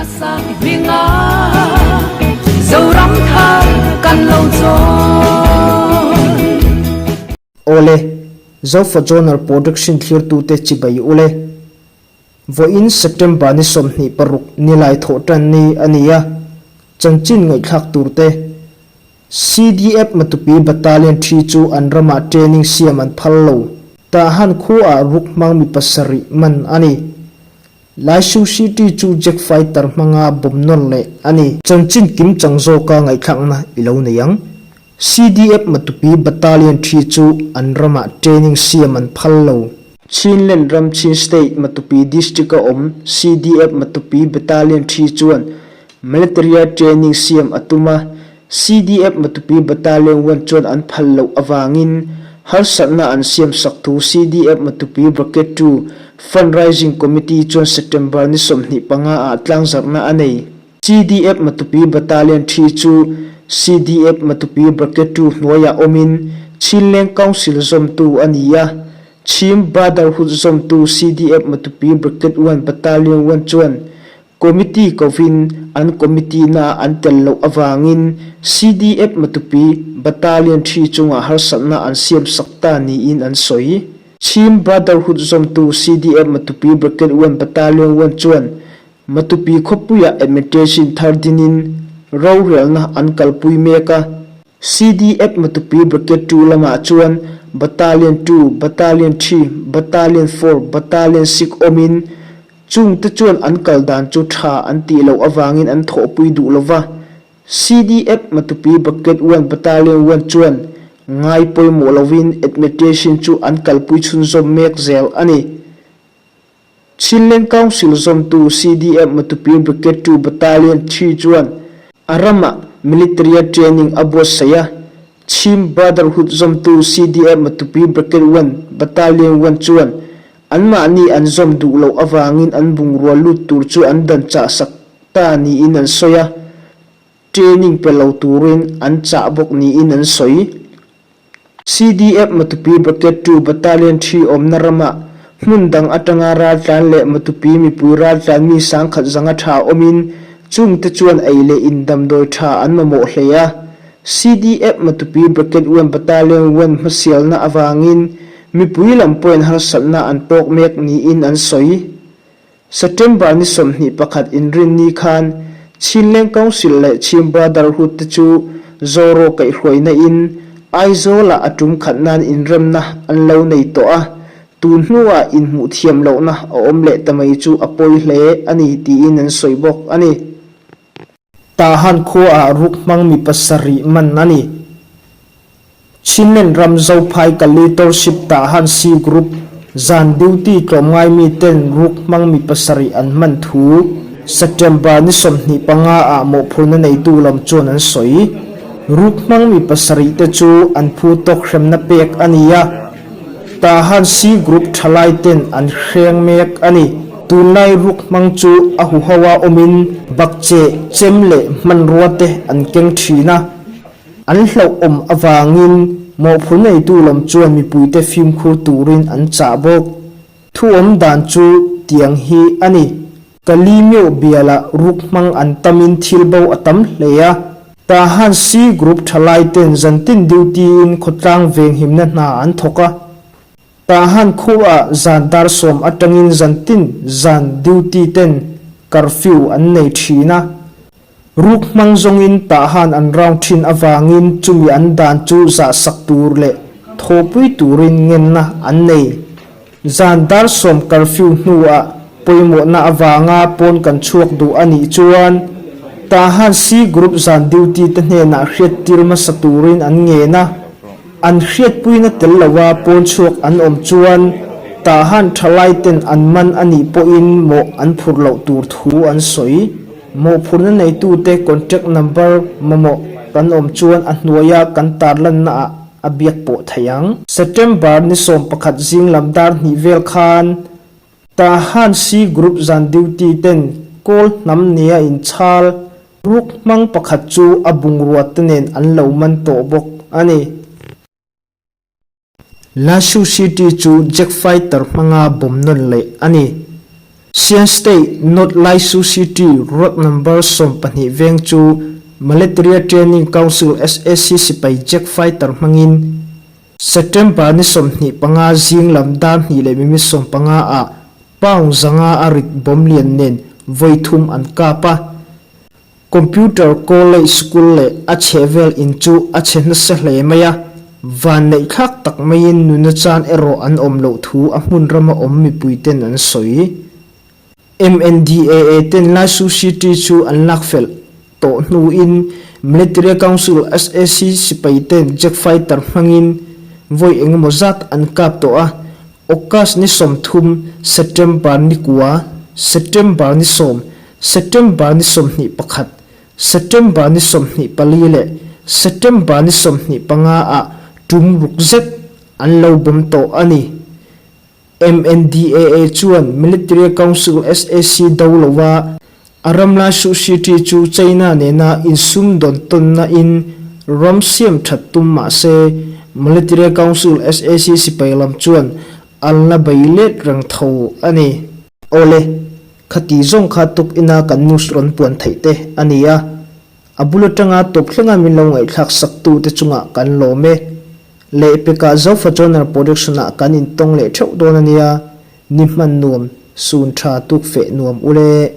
Hminga Zoram thar kan lo chawn. Awle, Zofa Journal Production thlirtute chibai ule. Vawiin September ni 26 nilai thawh tan ni a ni a, chanchin ngaihthlak turte CDF Matupi Battalion thi chu an ramah training siam an phal lo. Tahan khuaah ruk hmang mi pasarih man a ni. Laisu City chu jet fighter hmanga bomb nawn leh a ni. Chanchin kim chang zawka ngaihthlakna i lo nei ang. CDF Matupi Battalion thi chu an ramah training siam an phal lo. Chinland ram Chin State Matupi District-a awm CDF Matupi Battalion thi chuan Military-a training siam a tum a, CDF Matupi Battalion one chuan an phal loh avangin harsatna an siam sak thu CDF Matupi Brigade 2 Fundraising Committee chuan September ni 25 ah tlangzarhna a nei. CDF Matupi Battalion 3 chu CDF Matupi Brigade 2 hnuaiah awmin Chinleng Council zawmtu a ni a, Chhim Brotherhood zawmtu CDF Matupi Brigade 1 Battalion 1 chuan Committee kovin an committee na an tel loh avangin CDF Matupi Battalion thi chungah harsatna an siam sak ta niin an sawi. Chhim Brotherhood zawmtu CDF Matupi Brigade 1 Battalion 1 chuan Matupi khawpuiah administration thar dinin rorelna an kalpui mek a. CDF Matupi Brigade 2 lamah chuan Battalion 2, Battalion 3, Battalion 4, Battalion 6 awmin Chungte chuan an kal dan chu tha an tih loh avangin an thawhpui duh lo va. CDF Matupi Brigade 1 Battalion 1 chuan ngai pawimawh lovin administration chu an kalpui chhunzawm mek zel a ni. Chinleng Council zawmtu CDF Matupi Brigade 2 Battalion 3 chuan a ramah military-a training a buatsaih a. Chhim Brotherhood zawmtu CDF Matupi Brigade 1 Battalion 1 chuan Anmahni an zawm duh loh avangin an bungrua lut tur chu an dan chah sak ta niin an sawi a, training pe lo turin an chah bawk niin an sawi. CDF Matupi Brigade 2 Battalion 3 awmna ramah hmun dang atanga raltlan leh Matupi mipui raltlan mi sangkhat zanga tha awmin chungte chuan ei leh in damdawi tha an mamawh hle a. CDF Matupi Brigade 1 Battalion 1 hmasialna avangin Mipui lam pawhin harsatna an tawk mek niin an sawi. September ni 21 inrinni khan Chinleng Council leh Chin Brotherhood te chu Zoro kaihhruaina in Aizawl-ah a tum khat nan inremna an lo nei tawh a, tun hnuah inhmuh thiam lohna a awm leh ta mai chu a pawi hle a ni tiin an sawi bawk a ni. Tahan khuaah ruk hmang mi pasarih man a ni. Chinland ram Zophai Kalitorship Tahan C Group zan duty tlawmngai mi ten ruk hmang mi pasarih an hman thu September ni 25 ah mawhphurhna neitu lam chuan an sawi. Ruk hmang mi pasarih te chu an phu tawk hremna pek a ni a. Tahan C Group thalai ten an hreng mek a ni. Tunlai ruk hmang chu a huho a awmin bakcheh, chem leh hmanrua te an keng thin a. An hlauhawm avangin mawhphur neitu lam chuan mipuite fimkhur turin an chah bawk. Thu awm dan chu tiang hi a ni. Kali meuh bialah ruk hmang an tamin thil bo a tam hle a. Tahan C Group thalai ten zantin duty in khawtlang venghimna hna an thawk a. Tahan khuah zan dar 10 atangin zantin zan duty ten curfew an nei thin a. Ruk hmang zawngin Tahan an round thin avangin chumi an dan chu zah sak tur leh thawhpui turin ngenna an nei. Zan dar 10 curfew hnuah pawimawhna avanga pawn kan chhuak duh a nih chuan Tahan C Group zan duty te hnenah hriattir hmasa turin an ngen a. An hriatpuina tel loa pawn chhuak an awm chuan Tahan thalai ten an man a nih pawhin mawh an phurh loh tur thu an sawi. Mawhphurhna neitute contact number mamawh kan awm chuan a hnuaia kan tarlannaah a biak pawh thei ang. September ni 11 zing lam dar 2 vel khan Tahan C Group zan duty ten kawl hnam nia inchhal ruk hmang pakhat chu a bungrua te nen an lo man tawh bawk a ni. Lashu City chu jet fighter hmanga bomb nawn leh a ni. Sian State North Laisu City Road Number 12 veng chu Military Training Council SAC sipai Jack Fighter hmangin September ni 25 zing lam dar hnih leh minute 15 ah pound 500 a rit bomb lian nen vawi thum an kap a. Computer College School leh a chhehvel in chu a chhe nasa hle mai a, van neih thlak tak maiin nuna chan erawh an awm loh thu a hmun rama awm mipui ten an sawi. MNDAA ten Laisu City chu an lak fel tawh hnuin Military Council SAC sipai ten Jack Fighter hmangin vawi engemaw zat an kap tawh a, August ni 30, September ni kua, September ni sawm, September ni 21, September ni 24 leh September ni 25 ah tum ruk zet an lo bawm tawh a ni. MNDAA chuan Military Council SAC do lova a ram lai Su City chu China nena insum dawn tawnna in ram siam that tum mah se Military Council SAC sipai lam chuan an la bei let reng tho a ni. Awle, khati zawng kha tuk ina kan news rawn puan theih te a ni a, a bul atanga tawp thlenga min lo ngaihthlak sak tu te chungah kan lawm e. Lehpekah Zofa Journal Production ah kan intawng leh theuh dawn a nia, ni hman nuam, sun tha tuk feh nuam ule.